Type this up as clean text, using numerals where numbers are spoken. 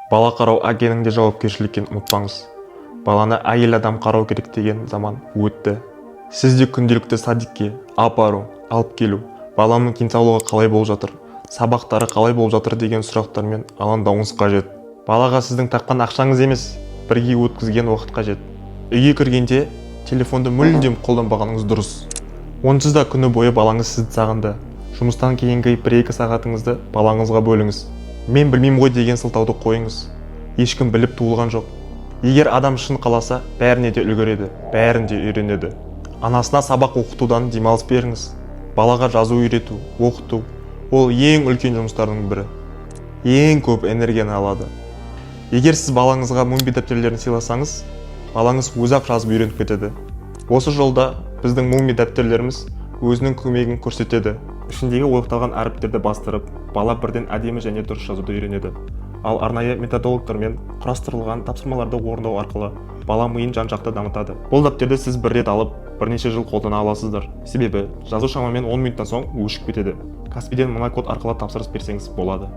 Бала қарау әкенің де жауапкершілігі екенін ұмытпаңыз. Баланы әйел адам қарау керек деген заман өтті. Сіз де күнделікті садикке апару, алып келу, баламның денсаулығы қалай болып жатыр, сабақтары қалай болып жатыр деген сұрақтармен алаңдауыңыз қажет. Балаға сіздің тапқан ақшаңыз емес, бірге өткізген уақыт қажет. Үйге кіргенде телефонды мүлдем қолданбағаныңыз дұрыс. Онсыз да күні бойы балаңыз сізді сағынды. Жұмыстан кейінгі 1-2 сағатыңызды балаңызға бөліңіз. «Мен білмеймін ғой» деген сылтауды қойыңыз. Ешкім біліп туылған жоқ. Егер адам шын қаласа, бәріне де үлгереді, бәрін де үйренеді. Анасына сабақ оқытудан демалыс беріңіз. Балаға жазу үйрету, оқыту – ол ең үлкен жұмыстардың бірі, ең көп энергияны алады. Егер сіз балаңызға Мумби дәптерлерін сыйласаңыз, балаңыз өзі ақ жазып үйреніп кетеді. Осы жолда біздің Муми дәптерлеріміз өзінің көмегін көрсетеді. Ішіндегі ойықталған әріптерді бастырып, бала бірден әдемі және дұрыс жазуды үйренеді. Ал арнайы методологтармен құрастырылған тапсырмаларды орындау арқылы бала миын жан-жақты дамытады. Бұл дәптерді сіз бір рет алып, бірнеше жыл қолдана аласыздар, себебі жазу шамамен 10 минуттан соң өшіп кетеді. Каспиден мына код арқылы тапсырыс берсеңіз болады.